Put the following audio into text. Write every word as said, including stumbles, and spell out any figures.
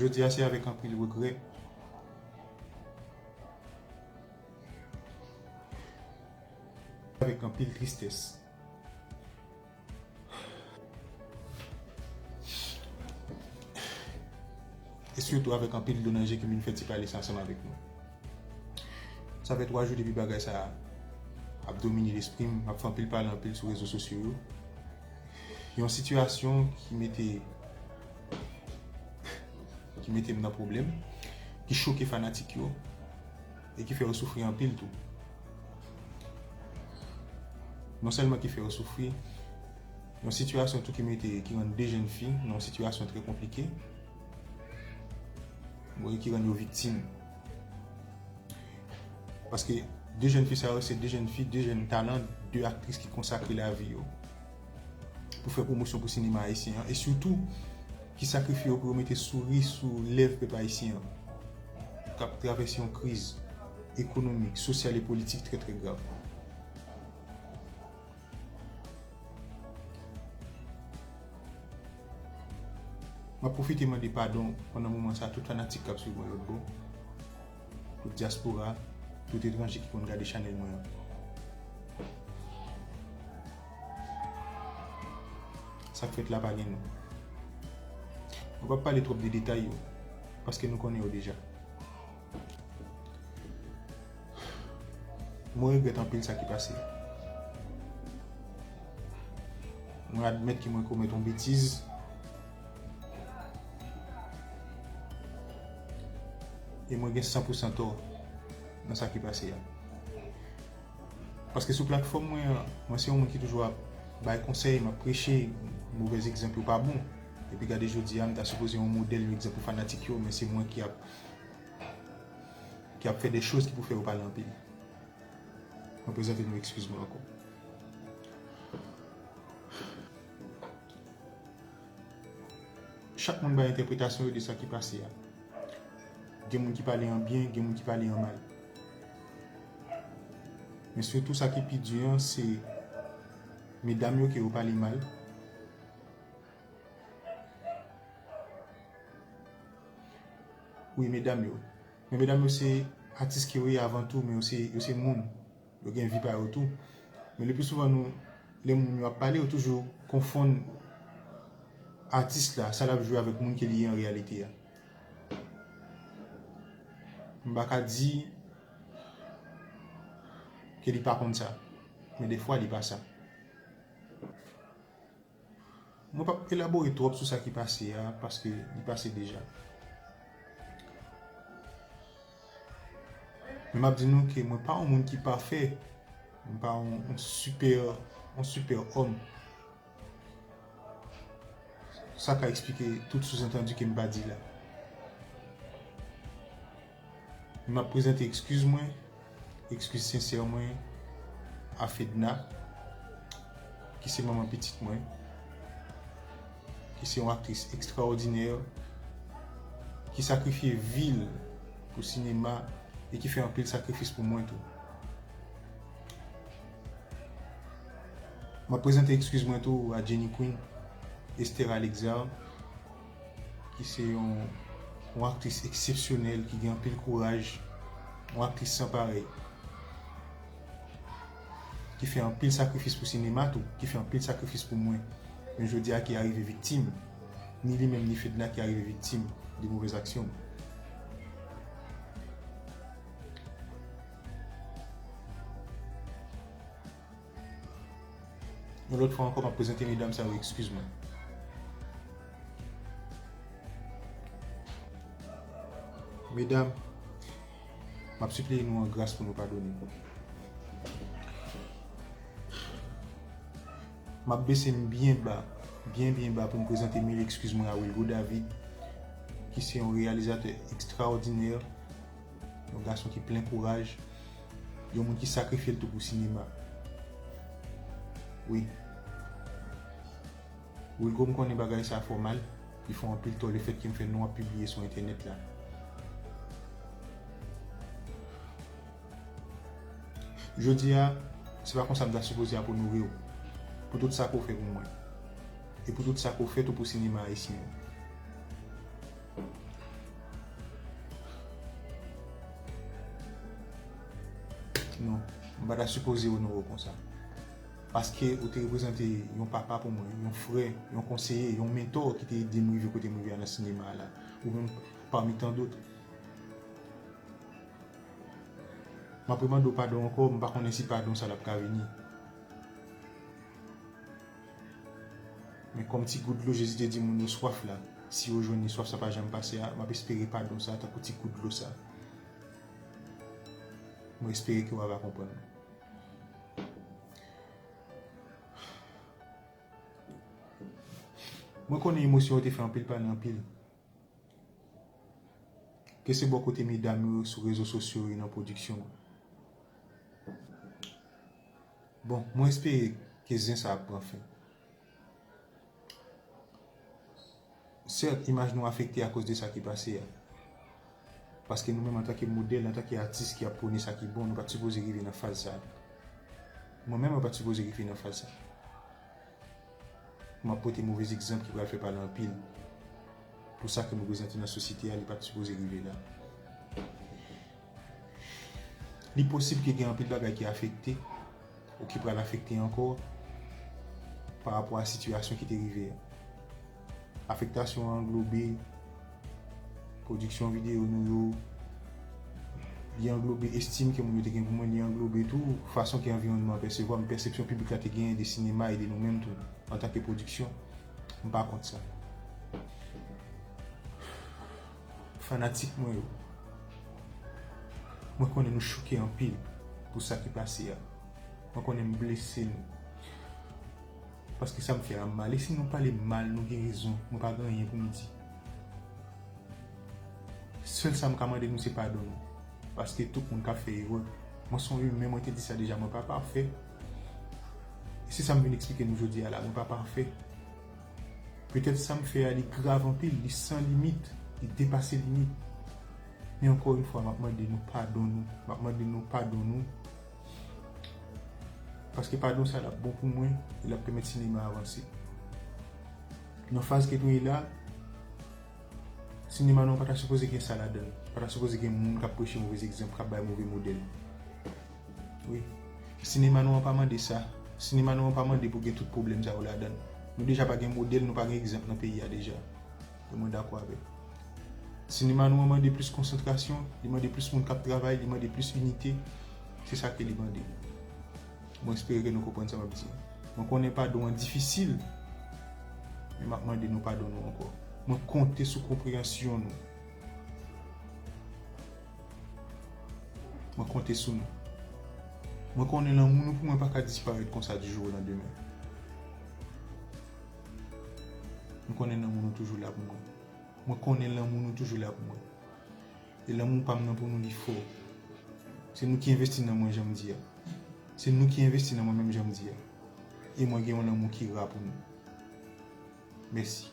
Jodi a, se avèk anpil regrè, avèk anpil tristès, e sitou avèk anpil dlo nan je ke m vin fè ti pale sa ansanm avèk nou. Sa fè twa jou depi bagay sa a ap domine lespri m, m ap fè anpil pale anpil sou rezo sosyo yo. Yon sitiyasyon ki mete, ki mete m nan pwoblèm, ki choke fanatik yo, e ki fè yo soufri anpil tou. Non sèlman ki fè yo soufri, yon sitiyasyon tou ki mete, ki rann de jèn fi nan yon sitiyasyon trè konplike, bon, e ki rann yo viktim. Paske de jèn fi sa yo, se de jèn fi, de jèn talan, de aktris ki konsakre lavi yo pou fè pwomosyon pou sinema ayisyen an, e sitou ki sakrifye yo pou yo mete souri sou lèv pèp ayisyen an, k ap travèse yon kriz ekonomik, sosyal e politik trè, trè grav. M ap pwofite mande padon pandan moman sa a tout fanatik k ap swiv mwen lòt bò, tout dyaspora, tout etranje ki konn gade chanèl mwen an. Sa k fèt la pa gen non. Mwen p ap pale twòp de detay yo, paske nou konnen yo deja. Mwen regrèt anpil sa ki pase. Mwen admèt ke mwen komèt yon betiz. E mwen gen san pou san tò nan sa ki pase a. Paske sou platfòm mwen an, mwen se yon moun ki toujou ap bay konsèy, m ap preche, movèz egzanp yo pa bon. Epi gade jodi a, m ta sipoze yon modèl, yon egzanp pou fanatik yo, men se mwen ki ap ki ap fè de choz ki pou fè yo pale anpil. Mwen prezante nou ekskiz mwen ankò. Chak moun bay entèpretasyon yo de sa ki pase a. Gen moun ki pale an byen, gen moun ki pale an mal. Men sitou sa ki pi di an, se medam yo ke yo pale mal. Wi, medam yo. Men medam yo se atis ke yo ye avan tou, men yo se, yo se moun. Yo gen vi pa yo tou. Men le pli souvan nou, lè moun yo ap pale, yo toujou konfonn atis la, sa l ap jwe avèk moun ke li ye an reyalite a. M pa ka di ke li pa konn sa, men defwa li pa sa. Mwen p ap elabore twòp sou sa ki pase a, paske li pase deja. Men m ap di nou ke mwen pa yon moun ki pafè, mwen pa yon, yon sipè, yon sipè òm. Sa ka eksplike tout souzantandi ke m pa di la. M ap prezante ekskiz mwen, ekskiz sensè mwen a Fedna, ki se manman pitit mwen, ki se yon aktris ekstraòdinè, ki sakrifye vi l pou sinema e ki fè anpil sakrifis pou mwen tou. M ap prezante ekskiz mwen tou a Jenny Queen, Esther Alexard, ki se yon, yon aktris eksepsyonèl, ki gen anpil kouraj, yon aktris san parèy, ki fè anpil sakrifis pou sinema tou, ki fè anpil sakrifis pou mwen. Men jodi a ki arive viktim, ni li menm ni Fedna ki arive viktim de movèz aksyon. Yon lòt fwa ankò, m ap prezante medam sa yo ekskiz mwen. Medam, m ap sipliye nou an gras pou nou padone m. M ap bese m byen ba, byen, byen ba pou m prezante mil ekskiz mwen a Wilgo David, ki se yon reyalizatè ekstraòdinè, yon gason ki plen kouraj, yon moun ki sakrifye l tou pou sinema. Wi. Wilgo, m konnen bagay sa fè w mal, li fè w anpil tò lefètke m fè non w ap pibliye sou entènèt la. Jodi a, se pa konsa m ta sipoze ap onore w, pou tout sa ke w fè pou mwen, e pou tout sa ke w fè tou pou sinema ayisyen an. Non, m pa ta sipoze onore w konsa. Paske ou te reprezante yon papa pou mwen, yon frè, yon konseye, yon mentò ki te ede m rive kote m rive a nan sinema a la. Ou menm pami tan dòt. M ap remande w padon ankò, m pa konnen si padon sa l ap ka vini. Men kòm ti gout dlo Jezi te di moun yo swaf la, si yo jwenn li, swaf sa pa janm pase a, m ap espere padon sa tankou ti gout dlo sa. Mwen espere ke w ava konprann mwen. Mwen konnen emosyon yo te fè anpil pale anpil. Ke se bò kote medam yo sou rezo sosyo yo nan pwodiksyon an. Bon, mwen espere ke zen sa ap pran fen. Sèt, imaj nou afekte akoz de sa ki pase a. Paske nou menm antanke modèl, antanke atis ki ap pwone sa ki bon, nou pa t sipoze rive nan faz sa. Mwen menm, mwen pa t sipoze rive nan faz sa. M ap pote movez egzanp ki pral fè pale anpil. Pou sa ke m reprezante nan sosyete a, li pa t sipoze rive la. Li posib ke gen anpil bagay ki afekte, ou ki pral afekte ankò, pa rapò a sitiyasyon ki te rive a. Afektasyon an anglobe pwodiksyon videyo nou yo, li anglobe estim ke moun yo te gen pou mwen, li anglobe tou fason ke anviwònman an pèsevwa m, pèsepsyon piblik la te genyen de sinema e de nou menm tou, antanke pwodiksyon. M pa kont sa. Fanatik mwen yo, mwen konnen nou choke anpil pou sa ki pase a. Mwen konnen m blese nou. Paske sa m fè a mal. E si nou pale mal, nou gen rezon. Mwen pa gen anyen pou m di. Sèl sa m ka mande nou se padon nou. Paske tout moun ka fè erè. Mwen se yon imen, mwen te di sa deja, mwen pa pafè. E se sa m vin eksplike nou jodi a la, mwen pa pafè. Petèt sa m fè a, li grav anpil, li san limit, li depase limit. Men ankò yon fwa, m ap mande nou padon nou. M ap mande nou padon nou. Paske padon sa l ap bon pou mwen, e l ap pèmèt sinema a avanse. Nan faz ke nou ye la, sinema nou an pa ta sipoze gen sa ladan l. Pa ta sipoze gen moun k ap preche movez egzanp, k ap bay move modèl. Wi. Sinema nou an pa mande sa. Sinema nou an pa mande pou gen tout pwoblèm sa yo ladan l. Nou deja pa gen modèl, nou pa gen egzanp nan peyi a deja. E mwen dakò avè l. Sinema nou an mande plis konsantrasyon, li mande plis moun k ap travay, li mande plis inite. Se sa ke li mande. Mwen espere ke nou konprann sa m ap di. Mwen konnen padon an difisil, men m ap mande nou padon nou ankò. Mwen konte sou konpreyansyon nou. Mwen konte sou nou. Mwen konnen lanmou nou pou mwen pa ka disparèt konsa du jour au lendemain. Mwen konnen lanmou nou toujou la pou mwen. Mwen konnen lanmou nou toujou la pou mwen. E lanmou pa m nan pou nou li fò. Se nou ki envesti nan mwen jan m di a. Se nou ki envesti nan mwen menm jan m di a. E mwen gen yon lanmou ki ra pou nou. Mèsi.